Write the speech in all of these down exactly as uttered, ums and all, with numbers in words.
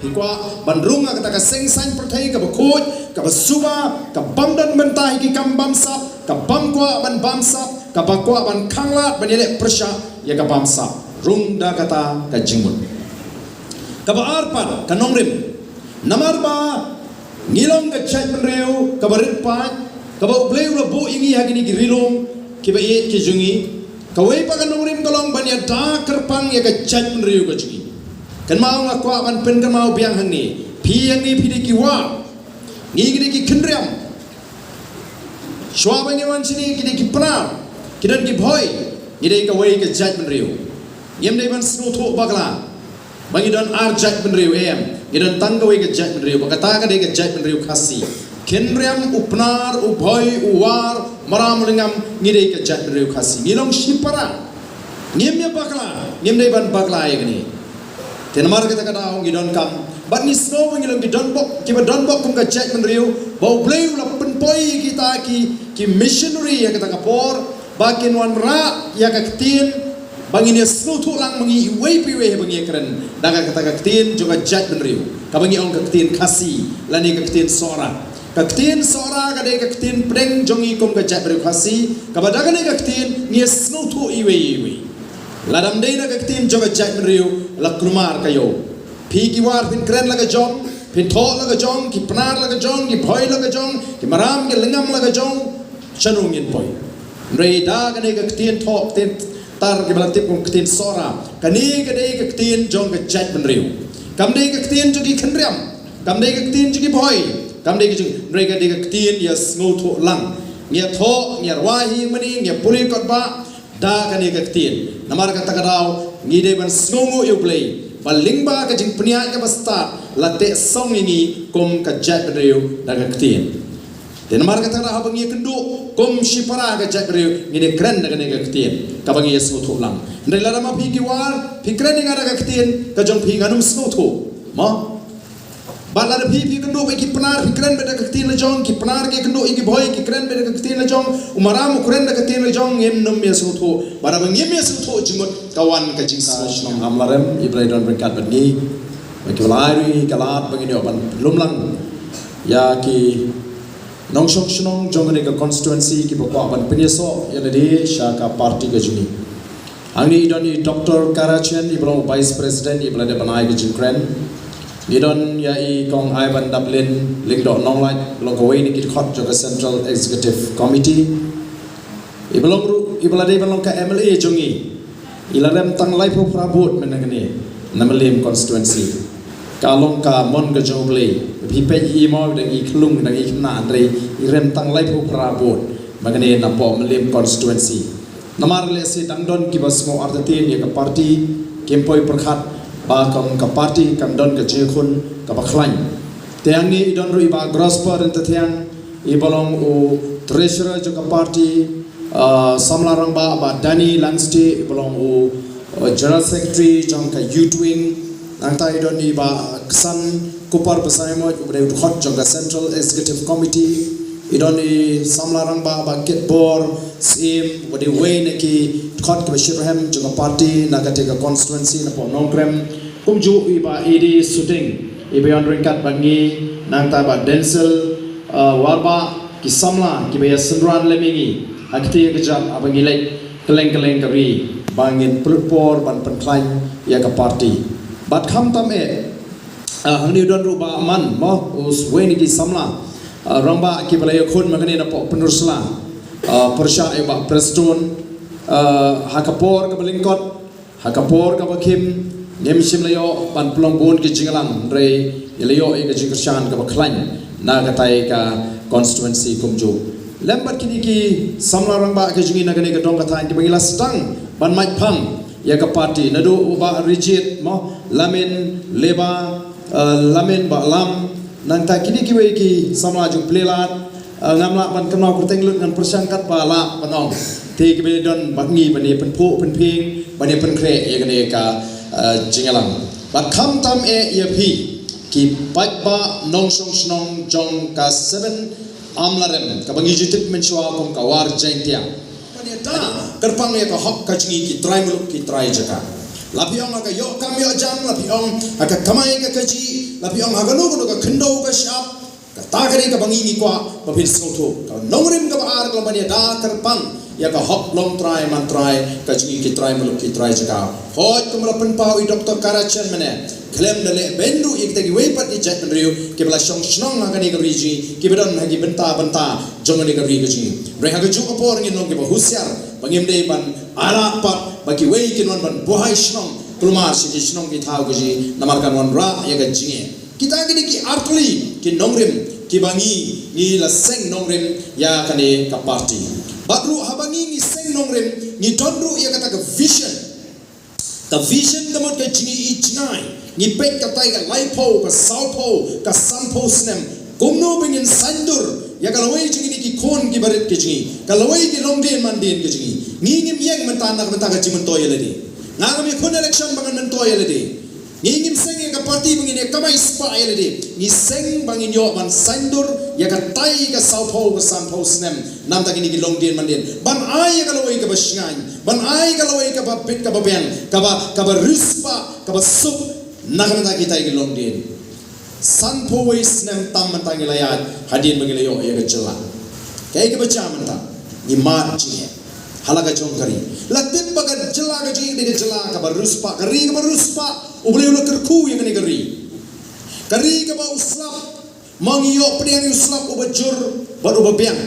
Ki kwah ban rung ha kata ka seng saiñ pyrthei kaba khuid, kaba suba, ka bym don bynta ha ki kam bamsap, ka bym kwah ban bamsap, kaba kwah ban khanglad ban ïaleh pyrshah ïa ka bamsap. Rung da kata ka jingmut. Kaba ar pat, ka nongrim. Namar ba ngi long ka jaitbynriew kaba rit paid, kaba U Blei u la buh ïa ngi ha kine ki ri lum kiba ïeit ki jong ngi. Kawei pat ka nongrim ka long ban ïada kyrpang ïa ka jaitbynriew ka jong ngi. Kynmaw, nga kwah ban pynkynmaw biang hangne. Phi hangne phi dei ki War. Ngi ki dei ki Khynriam. Shuwa ba ngi wan shane ki dei ki Pnar, ki don ki Bhoi, ngi dei kawei ka jaitbynriew. Ngim dei ban sngewthuh bakla ba ngi don ar jaitbynriew, em. Ngi don tang kawei ka jaitbynriew, ba kata ka dei ka jaitbynriew Khasi. Khynriam, u Pnar, u Bhoi, u War, Maram, u Lyngngam, ngi dei ka jaitbynriew Khasi. Ngi long shipara. Ngim ïa bakla, ngim dei ban bakla ïa kane. Te namar kata ka daw ngi donkam, bad ngi sngew ba ngi long ki donbok, kiba donbok kum ka jaitbynriew, ba U Blei u la pynpoi ïa kita ki, ki missionary ïa kata ka por ba kin wanrah ïa ka ktien, ba ngin ïa sngewthuh lang ma ngi iwei pa iwei ba ngi ïa kren da kata ka ktien jong ka jaitbynriew, kaba ngi ong ka ktien Khasi lane ka ktien Sohra. Ka ktien Sohra ka dei ka ktien pdeng jong ngi kum ka jaitbynriew Khasi, kaba da kane ka ktien ngi ïa sngewthuh iwei iwei. Lada ym dei na ka ktien jong ka jaitbynriew, la kulmar ka ïew. Phi ki War phin kren la ka jong, phin thoh la ka jong, ki Pnar la ka jong, ki Bhoi la ka jong, ki Maram, ki Lyngngam la ka jong, shano ngin poi? Hynrei da kane ka ktien thoh, ktien tar, kiba la tip kum ktien Sohra, kane ka dei ka ktien jong ka jaitbynriew. Kam dei ka ktien jong ki Khynriam, kam dei ka ktien jong ki Bhoi, kam dei ka jong, hynrei ka dei ka ktien ïa sngewthuh lang. Ngi ïa thoh, ngi ïa rwai hi mane, ngi ïa pule kot ba da kane ka ktien. Namar kata ka daw ngi dei ban sngewnguh ïa U Blei ba lyngba ka jingpynïaid kaba stad la teh song ïa ngi kum ka jaitbynriew da ka ktien. Te namar kata ka daw haba ngi ïa kynduh kum shipara ka jaitbynriew, ngi dei kren da kane ka ktien kaba ngi ïa sngewthuh lang. Hynrei lada ma phi ki War phi kren ïa nga da ka ktien ka jong phi, ngan ym sngewthuh, mo? Bad lada phi, phi kynduh bad ki Pnar, phi kren bad da ka ktien la jong, ki Pnar ki kynduh ïa ki Bhoi, ki kren bad da ka ktien la jong, u Maram u kren da ka ktien la jong, ngim nym ïa sngewthuh. Bad haba ngim ïa sngewthuh jingmut, ka wan ka jingsngew shnong. Amlarem, I Blei don ryngkat bad ngi. Bad ki ba la ai ruh ïa ka lad ba ngin ïoh ban lum lang ïa ki nongshong shnong jong kane ka constituency kiba kwah ban pynïasoh ïa lade sha ka party ka jong ngi. Hangne i don i Doctor Kara Chen, i ba long Vice President, i ba la dep ban ai ka jingkren. I don ïa i Kong Ivan Daplin Lyngdoh Nonglait, ba long kawei na ki dkhot jong ka Central Executive Committee. I ba long ruh, i ba la dei ban long ka M L A jong ngi. I la rem tang laiphew phra vote mynne kane na Mylliem constituency. Ka long ka mon ka jong U Blei. Phi peit i mo, dang i khlung, dang i khynnah, hynrei i rem tang laiphew phra vote mynne kane na poh Mylliem constituency. Namar lehse dang don kiba sngew artatien ïa ka party, kim poi pyrkhat ba kum ka party kan don ka jingkhun kaba khlaiñ. Te hangne i don ruh i Bah Grosper Ryntathiang, i ba long u treasurer jong ka party, uh, samla rangbah Bah Danny Langstieh, i ba long u, uh, general secretary jong ka Youth Wing, nangta i don i Bah Ksan Kupar Basaiawmoit, uba dei u dkhot jong ka Central Executive Committee, i don i samla rangbah Bah Kitbor Syiem, uba dei uwei na ki dkhot kiba shitrhem jong ka party na kata ka constituency na poh Nongkrem, kumjuh i Bah Edi Suting, i ba ïawan ryngkat bad ngi, nangta Bah Denzil, uh, Warbah, ki samla kiba ïa synran lem ïa ngi ha kata ka jaka ba ngi leit kylleng kylleng ka ri ba ngin pynlut por ban pynkhlaiñ ïa ka party. Bad khamtam eh, uh, hangne u don ruh Bah Man mo, uwei na ki samla, uh, rangbah kiba la ïakhun mynne kane na poh Pynursla, uh, pyrshah ïa Bah Prestone, uh, ha ka por kaba lyngkot, ha ka por kaba khim, ngim shym la ïoh ban pynlong bun ki jingïalang, hynrei ngi la ïoh ïa ka jingkyrshan kaba khlaiñ na katai ka constituency kumjuh. Lem bad kine ki samla rangbah ki jong ngi na kane ka dong ka thaiñ kiba ngi la sdang ban mait phang ïa ka party, naduh u Bah Rijit mo, Lamin, Leba, uh, Lamin, Bah Lam, nangta kine kiwei ki samla jong phi lad, uh, ngam lah ban kynmaw kyrteng lut, ngan pyrshang katba lah ban ong. Te kiba don bad ngi ban ïa pynphuh pynphieng, ban ïa pynkhreh ïa kane ka, uh, jingïalang. Bad khamtam eh ïa phi ki paidbah nongshong shnong jong ka seven Amlarem, kaba ngi ju tip mynshuwa kum ka War Jaintia. Ban ïada kyrpang ïa ka hok ka jong ngi ki trai muluk ki trai jaka. La phi ong ha ka ïoh kam ïoh jam, la phi ong ha ka kamai ka kajih, la phi ong ha kano kano ka khyndew ka shyiap, kata ka dei kaba ngi ngi kwah ba phin sngewthuh. Ka nongrim kaba ar ka long ban ïada kyrpang ïa ka hok longtrai mantrai ka jong ngi ki trai muluk ki trai jaka. Hooid, kumba la pynpaw i Doktor Kara Chan mynne, khlem da leh beiñ ruh ïa kita kiwei pat ki jaitbynriew kiba la shong shnong ha kane ka ri jong ngi, kiba don ha ki bynta bynta jong kane ka ri ka jong ngi. Hynrei ha kajuh ka por ngin long kiba husiar ba ngim dei ban ailad pat ba kiwei kin wan ban buhai shnong, kulmar sha ki shnong ki thaw ka jong ngi, namar kan wanrah ïa ka jingeh. Kita ki dei ki artylli ki nongrim kiba ngi, ngi la seng nongrim ïa kane ka party. Bad ruh haba ngi, ngi seng nongrim, ngi don ruh ïa kata ka vision. Ka vision ka mut ka jingïohi jngai. Ngi peit katai ka laiphew, ka sawphew, ka sanphew snem, kumno ba ngin saiñdur ïa ka lawei jong kine ki khun kiba rit ka jong ngi, ka lawei ki longdien mandien ka jong ngi. Ngi ngim ïeng mynta na ka bynta ka jingmyntoi ïalade. Nga ngam ïakhun election ba ngan myntoi ïalade. Ngi ngim seng ïa ka party ba ngin ïa kamai spah ïalade. Ngi seng ba ngin ïoh ban saiñdur ïa katai ka sawphew, ka sanphew snem na ka bynta kine ki longdien mandien, ban ai ïa ka lawei kaba shngaiñ, ban ai ïa ka lawei kaba bit kaba biang, kaba, kaba riewspah, kaba suk na ka bynta kitai ki longdien. Sanphew wei snem tam mynta ngi la ïaid hadien ba ngi la ïoh ïa ka jylla. Kaei kaba jia mynta? Ngi mad jingeh ha la ka jong ka ri. La tip ba ka jylla ka jong ngi ka dei ka jylla kaba riewspah, ka ri kaba riewspah. U Blei u la kyrkhu ïa kane ka ri. Ka ri kaba u slap, ma ngi ïoh pdiang ïa u slap uba jur bad uba biang,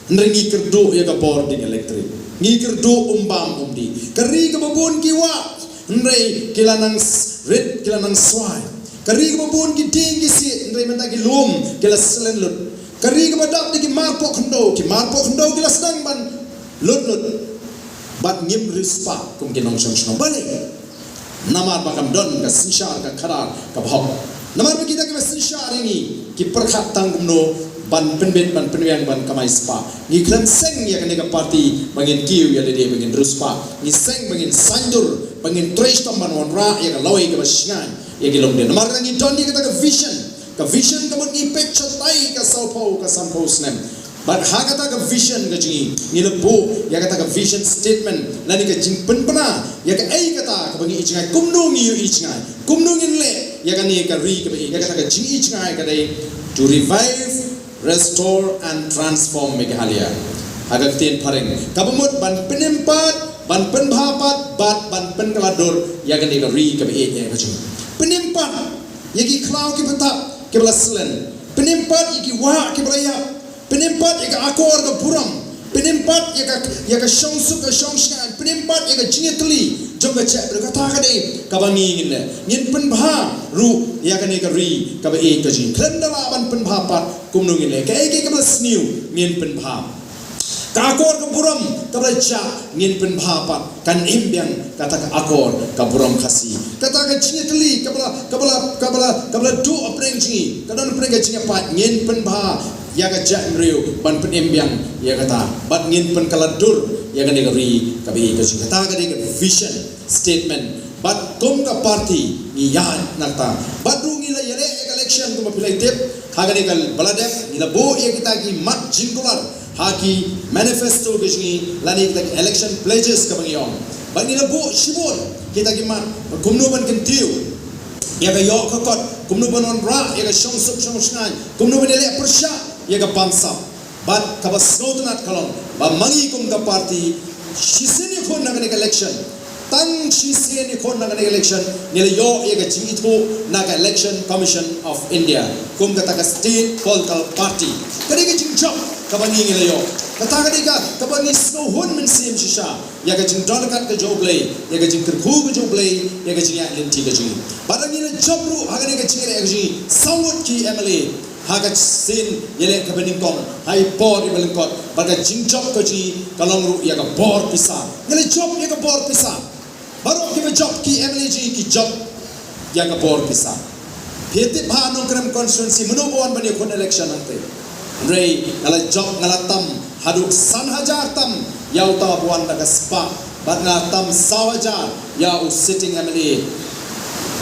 hynrei ngi kyrduh ïa ka bording electric. Ngi kyrduh um bam um dih. Ka ri kaba bun ki wah, hynrei ki la nang s-, rit, ki la nang swai. Ka ri kaba bun ki dieng ki siej, hynrei mynta ki lum ki la slen lut. Ka ri kaba dap da ki marpoh khyndew, ki marpoh khyndew ki la sdang ban lut lut. Bad ngim riewspah kum ki nongshong shnong. Balei? Namar ba kam don ka synshar ka khadar kaba hok. Namar ba kita kiba synshar ïa ngi ki pyrkhat tang kumno ban pynbit, ban pynbiang, ban kamai spah. Ngi khlem seng ïa kane ka party ba ngin kiew ïalade, ba ngin riewspah. Ngi seng ba ngin saiñdur, ba ngin trei shitom ban wanrah ïa ka lawei kaba shngaiñ ïa ki longdien. Namar kata ngi don ïa kata ka vision. Ka vision ka mut ngi peit shatai ka sawphew, ka sanphew snem. Bad ha kata ka vision ka jong ngi, ngi la buh ïa kata ka vision statement lane ka jingpynbna ïa kaei kata kaba ngi ïohi jngai, kumno ngi ïohi jngai, kumno ngin leh ïa kane ka ri kaba ïeit. Ïa kata ka jingïohi jngai ka dei to revive, restore and transform Meghalaya. Ha ka ktien phareng kaba mut ban pynim pat, ban pynbha pat bad ban pynkylla dur ïa kane ka ri kaba ïeit ïa ka jong ngi. Pynim pat ïa ki khlaw ki btap kiba la slen. Pynim pat ïa ki wah kiba la ïap. Pynim pat ïa ka akor ka burom. Pynim pat ïa ka, ïa ka shongsuk ka shongshngaiñ. Pynim pat ïa ka jingïatylli jong ka jaitbynriew. Kata ka dei kaba ngi ngin leh. Ngin pynbha ruh ïa kane ka ri kaba ïeit ka jong ngi. Khlem da lah ban pynbha pat, kumno ngin leh? Kaei kaei kaba la sniew ngin pynbha. Ka akor ka burom kaba la jah ngin pynbha pat. Kan im biang kata ka akor ka burom Khasi. Kata ka jingïatylli kaba la, kaba la, kaba la, kaba la duh hapdeng jong ngi. Ka don hapdeng ka jingïapait, ngin pynbha ïa ka jaitbynriew ban pynim biang ïa kata. Bad ngin pynkylla dur ïa kane ka ri kaba ïeit ka jong ngi. Kata ka dei ka vision statement. Bad kum ka party ngi ïaid na kata. Bad ruh ngi la ïaleh ïa ka election kumba phi la tip. Ha kane kaba la dep ngi la buh ïa kita ki mat jingkular ha ki manifesto ka jong ngi lane kita ki election pledges kaba ngi ong. Bad ngi la buh shibun kita ki mat, kumno ban kyntiew ïa ka ïoh ka kot, kumno ban wanrah ïa ka shongsuk shongshngaiñ, kumno ban ïaleh pyrshah ïa ka bamsap. Bad kaba sngewtynnat ka long ba ma ngi kum ka party, shisien ïakhun na kane ka election, tang shisien ïakhun na kane ka election ngi la ïoh ïa ka jingithuh na ka Election Commission of India kum kata ka state political party. Ka dei ka jingjop kaba ngi, ngi la ïoh. Kata ka dei ka, kaba ngi sngewhun mynsiem shisha ïa ka jingdon ryngkat ka jong U Blei, ïa ka jingkyrkhu ka jong U Blei, ïa ka jingïaid lynti ka jong ngi. Bad ngi la jop ruh ha kane ka jingïaleh ka jong ngi, saw ngut ki M L A ha ka sien ïaleh kaba nyngkong ha i por iba lyngkot. Bad ka jingjop ka jong ngi ka long ruh ïa ka bor pisa. Ngi la jop ïa ka bor pisa. Baroh kiba jop ki M L A jong ngi ki jop ïa ka bor pisa. Phi tip ha Nongkrem constituency mano ba wan ban ïakhun election hangtei? Hynrei nga la jop, nga la tam haduh san hajar tam ïa uta ba wan da ka spah. Bad nga tam saw hajar ïa u sitting M L A.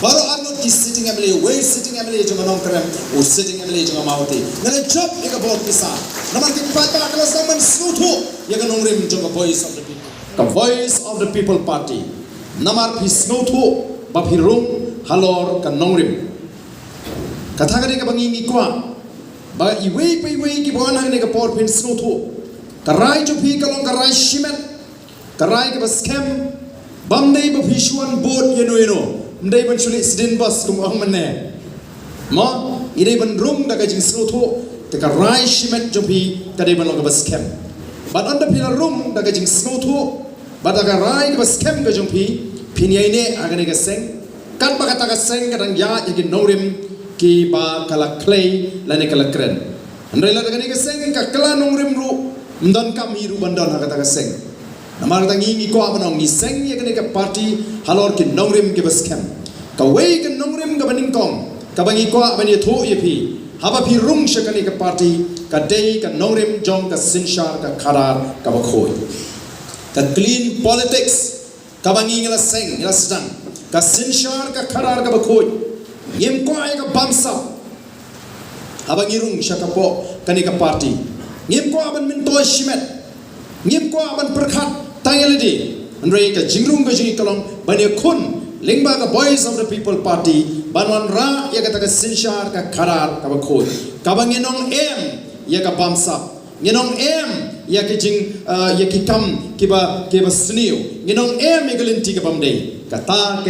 Baroh arngut ki sitting M L A, wei u sitting M L A jong ka Nongkrem, u sitting M L A jong ka Mawhati. Nga la jop ïa ka bor pisa. Namar ki paidbah ki la sdang ban sngewthuh ïa ka nongrim jong ka Voice of the People. Ka Voice of the People Party. Namar phi sngewthuh ba phi rung halor ka nongrim. Kata ka dei kaba ngi ngi kwah ba iwei pa iwei kiba wan ha kane ka por phin sngewthuh. Ka rai jong phi ka long ka rai shimet, ka rai kaba skhem. Bam dei ba phi shu wan bud ïano ïano, ym dei ban shu leit sdin bas kum ong mynne. Mo, i dei ban rung da ka jingsngewthuh, te ka rai shimet jong phi ka dei ban long kaba skhem. Bad ynda phi la rung da ka jingsngewthuh bad da ka rai kaba skhem ka jong phi, phin ïaineh ha kane ka seng. Katba kata ka seng ka dang ïaid ïa ki nongrim kiba ka la khlei lane ka la kren. Hynrei lada kane ka seng ka kylla nongrim ruh, ym don kam hi ruh ban don ha kata ka seng. Namar kata ngi ngi kwah ban ong ngi seng ïa kane ka party halor ki nongrim kiba skhem. Kawei ka nongrim kaba nyngkong kaba ngi kwah ban ïathuh ïa phi haba phi rung sha kane ka party ka dei ka nongrim jong ka synshar ka khadar kaba khuid. Ka clean politics kaba ngi ngi la seng ngi la sdang, ka synshar ka khadar kaba khuid. Ngim kwah ïa ka bamsap haba ngi rung sha ka pok kane ka party. Ngim kwah ban myntoi shimet, ngim kwah ban pyrkhat tang ïa lade. Hynrei ka jingrung ka jong ngi ka long ban ïakhun lyngba ka Voice of the People Party ban wanrah ïa kata ka synshar ka khadar kaba khuid, kaba ngin ym em ïa ka bamsap, ngin ym em ïa ki jing, uh, ïa ki kam kiba kiba sniew, ngin ym em ïa ka lynti ka bym dei. Kata ka